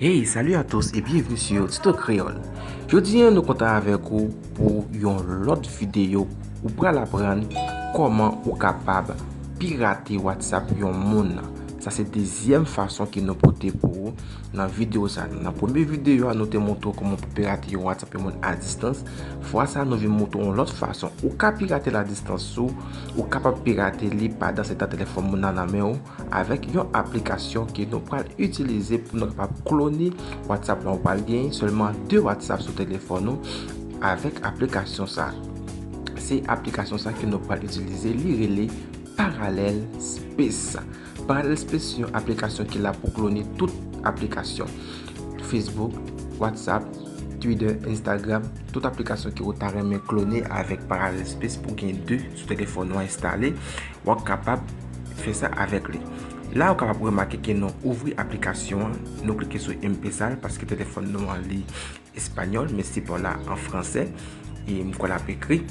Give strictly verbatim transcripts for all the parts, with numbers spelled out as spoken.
Hey, salut à tous et bienvenue sur Tuto Créole. Jodi a nou kontan avèk ou pou yon lòt videyo. Ou pral aprann kòman ou kapab pirate WhatsApp yon moun. Sa se dezyèm fason ke nou pote pou ou nan videyo sa. Nan premye videyo a, nou te montre w kòman pou pirate yon WhatsApp yon moun a distans. Fwa sa, nou vin montre w yon lòt fason. Ou ka pirate l a distans ou, ou kapab pirate li pandan se tan telefòn moun nan nan men ou avèk yon aplikasyon ke nou pral itilize pou nou kapab klone WhatsApp la. Ou pral gen sèlman de WhatsApp sou telefòn ou avèk aplikasyon sa. Se aplikasyon sa ke nou pral itilize, li rele Parallel Space. Parallel Space se yon aplikasyon ki la pou klone tout aplikasyon. Facebook, WhatsApp, Twitter, Instagram, tout aplikasyon ke ou ta renmen klone avèk Parallel Space pou gen de sou telefòn ou enstale, w ap kapab fè sa avèk li. La, ou kapab remake ke nou ouvri aplikasyon an, nou klike sou M P S A l paske telefòn nou an li espanyòl, men sipò la an fransè, e m kwè l ap ekri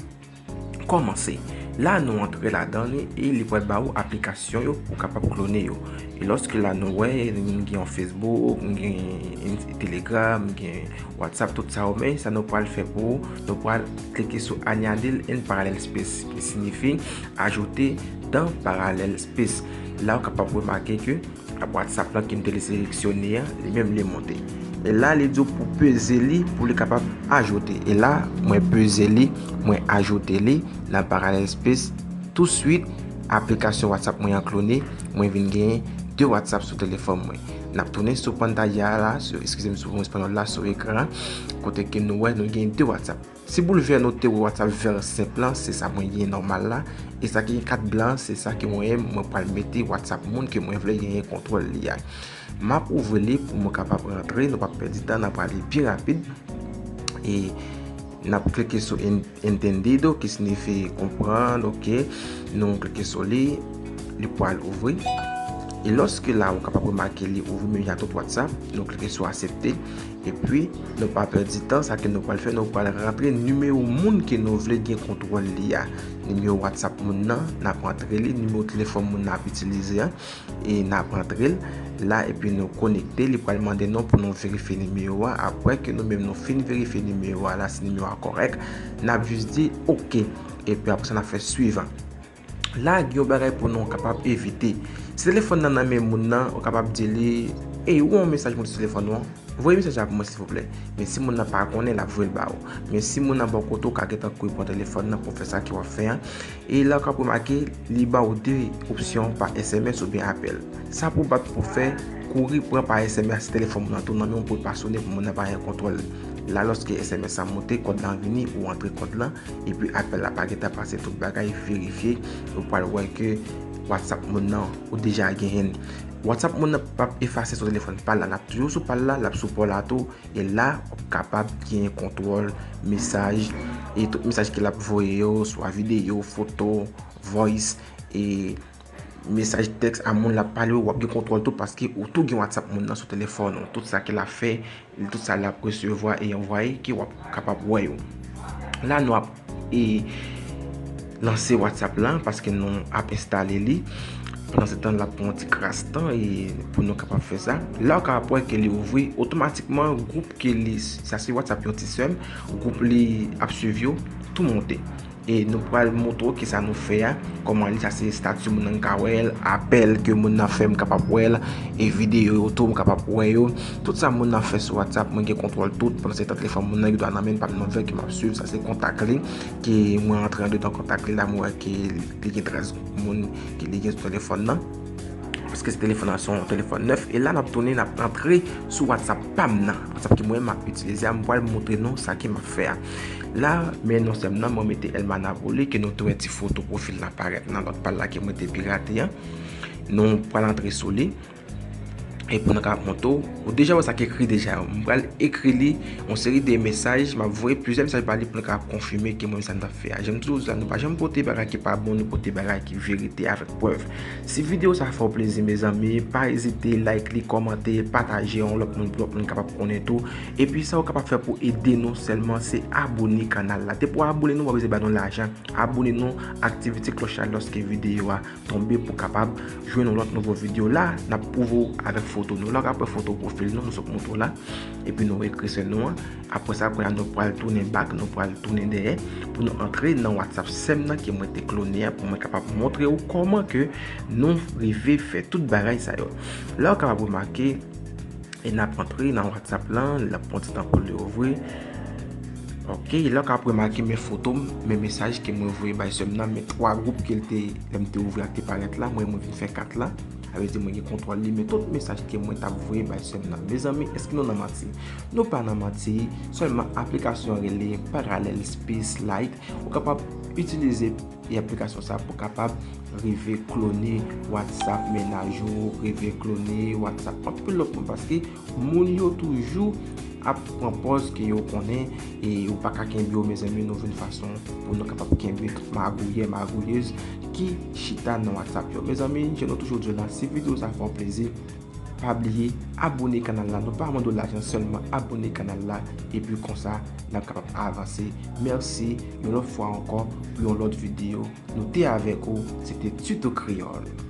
kòmanse. La, nou antre ladan li e li pral ba ou aplikasyon yo pou w kapab klone yo. E lòske la nou wè, m gen yon Facebook, m gen Telegram, m gen WhatsApp, tout sa yo, men sa nou pral fè pou ou, nou pral klike sou Añadir en Parallel Space, ki siyifi ajoute dans Parallel Space. La, ou kapab remake ke ap WhatsApp lan ke m te li seleksyone an, li menm li monte. E la, li di w pou peze li, pou li kapab ajoute. E la, mwen peze li, mwen ajoute li nan Parallel Space. Touswit, aplikasyon WhatsApp mwen an klone, mwen vin gen de WhatsApp sou telefòn mwen. N ap tounen sou pantalla la, sou, eskize m, sou espanyòl la, sou ekran, kote ke nou wè nou gen de WhatsApp. Si boul vè nou te wè WhatsApp vè senp lan, se sa mwen gen nòmal la. E sa ki gen kat blan, se sa ke mwen, mwen pral mete WhatsApp moun ke mwen vle genyen kontwòl li a. M ap ouvri li pou mwen kapab rantre, nou p ap pèdi tan, n ap prale byen rapid. E n ap klike sou en-, entendido, ki siyifi konprann, oke. Nou klike sou li, li pral ouvri. E lòske la, ou kapab remake li ouvri menm jan tout WhatsApp, nou klike sou aksepte. Epi, nou pa pèdi tan, sa ke nou pral fè, nou pral rantre nimewo moun ke nou vle gen kontwòl li a. Nimewo WhatsApp moun nan, n ap rantre li, nimewo telefòn moun nan ap itilize a, e n ap rantre l la, epi nou konekte, li pral mande nou pou nou verifye nimewo a. Apre ke nou menm nou fin verifye nimewo a, la, si nimewo a kòrèk, n ap jis di oke. Epi apre sa, n ap fè swivan. La, gen yon bagay pou nou kapab evite. Si telefòn nan nan men moun nan, ou kapab di li, "Ey, ou wè yon mesaj monte sou telefòn ou an? Voye mesaj la pou mwen, silvouplè." Men si moun nan pa konnen, l ap voye l ba ou. Men si moun nan bò kote, ou ka gentan kouri pran telefòn nan pou fè sa ke w ap fè an. E la, ou kapab remake, li ba ou de opsyon pa S M S oubyen apèl. Sa pou w bat pou fè, kouri pran pa S M S, si telefòn moun nan tou nan men w pou l pa sonnen, pou moun nan pa gen kontwòl. La, lòske S M S la monte, kòd lan vini, ou antre kòd lan, epi apèl la pa gentan pase, tout bagay verifye, ou pral wè ke WhatsApp moun nan, ou deja genyen l. WhatsApp moun nan p ap efase sou telefòn pa l la, l ap toujou sou pa l la, l ap sou pa w la tou, e la, w ap kapab genyen kontwòl mesaj, e tout mesaj ke l ap voye yo, swa videyo, foto, voice, e mesaj tèks a moun l ap pale yo, w ap gen kontwòl tou paske ou tou gen WhatsApp moun nan sou telefòn ou. Tout sa ke l ap fè, tout sa l ap resevwa e anvwaye ke w ap kapab wè yo. La nou ap e lanse WhatsApp lan paske nou ap enstale li. Pandan se tan, l ap pran yon ti kras tan e pou nou kapab fè sa. La ou kapab wè ke li ouvri otomatikman gwoup ke li, sa se WhatsApp yon ti sè m, gwoup li ap swiv yo, tou monte. E nou pral montre w kisa nou fè a, kòman li, sa se estati moun nan, m ka wè l, apèl ke moun nan fè, m kapab wè l, e videyo yo tou, m kapab wè yo. Tout sa moun nan fè sou WhatsApp, mwen gen kontwòl tout, pandan se tan telefòn moun nan gen dwa nan men l, pa m nan vè ke m ap swiv, sa se kontak li, ke mwen antre andedan kontak li la, mwen wè ke li gen trèz moun ke li gen sou telefòn nan. Paske se telefòn nan se yon telefòn nèf. E la n ap tounen, n ap antre sou WhatsApp pa m nan. WhatsApp ke mwen m ap itilize a, m pral montre nou sa ke m ap fè a. La, men non sè m nan, mwen mete Elma Napoli, ke nou te wè ti foto pwofil la parèt nan lòt pa l la ke mwen te pirate an. Nou pral antre sou li. E pou nou ka ap montre w, ou deja wè sa ki ekri deja. M pral ekri li yon seri de mesaj, m ap voye plizyè mesaj ba li pou nou ka ap konfime ke mwen sa m t ap fè a. Jan m toujou di la, nou pa janm pote bagay ki pa bon, nou pote bagay ki verite avèk prèv. Si videyo sa fè w plezi, mezanmi, pa ezite like li, kòmante, pataje yon lòt moun pou lòt moun kapab konnen tou. Epi sa ou kapab fè pou ede nou sèlman, se abone kanal la. Depi w abone nou, w pa bezwen ba nou lajan. Abone nou, aktive ti klòch la lòske videyo a tonbe pou kapab jwenn yon lòt nouvo videyo. La, n ap pwouve w avèk foto. foto nou. Lè w ka pran foto pwofil nou, nou sot montre w la, epi nou ekri sè nou an. Apre sa, kounye a nou pral tounen back, nou pral tounen dèyè pou nou antre nan WhatsApp sè m nan ke mwen te klone a pou mwen kapab montre w kòman ke nou rive fè tout bagay sa yo. Lè w kapab remake, e n ap antre nan WhatsApp lan, l ap pran ti tan pou l ouvri. Ok, lè w kapab remake men foto m, men mesaj ke mwen voye bay sè m nan, men twa gwoup ke l te, lè m te ouvri a te parèt la, mwen, mwen vin fè kat la. Sa vle di mwen gen kontwòl li, men tout mesaj ke mwen t ap voye bay sè m nan. Mezanmi, èske nou nan manti? Nou pa nan manti, sèlman aplikasyon an rele Parallel Space Lite. Ou kapab itilize e aplikasyon sa pou kapab rive klone WhatsApp mennaj ou, rive klone WhatsApp anpil lòt moun, paske moun yo toujou ap pran pòz ke yo konnen e ou pa ka kenbe yo, mezanmi, nou jwenn fason pou nou kapab kenbe tout magouyè, magouyèz ki chita nan WhatsApp yo. Mezanmi, jan nou toujou di w la, si videyo sa fè w plezi, pa bliye abone kanal la. Nou pa mande w lajan, sèlman abone kanal la, epi konsa n ap kapab avanse. Mèsi yon lòt fwa ankò pou yon lòt videyo. Nou te avèk ou, se te Tuto Kreyòl.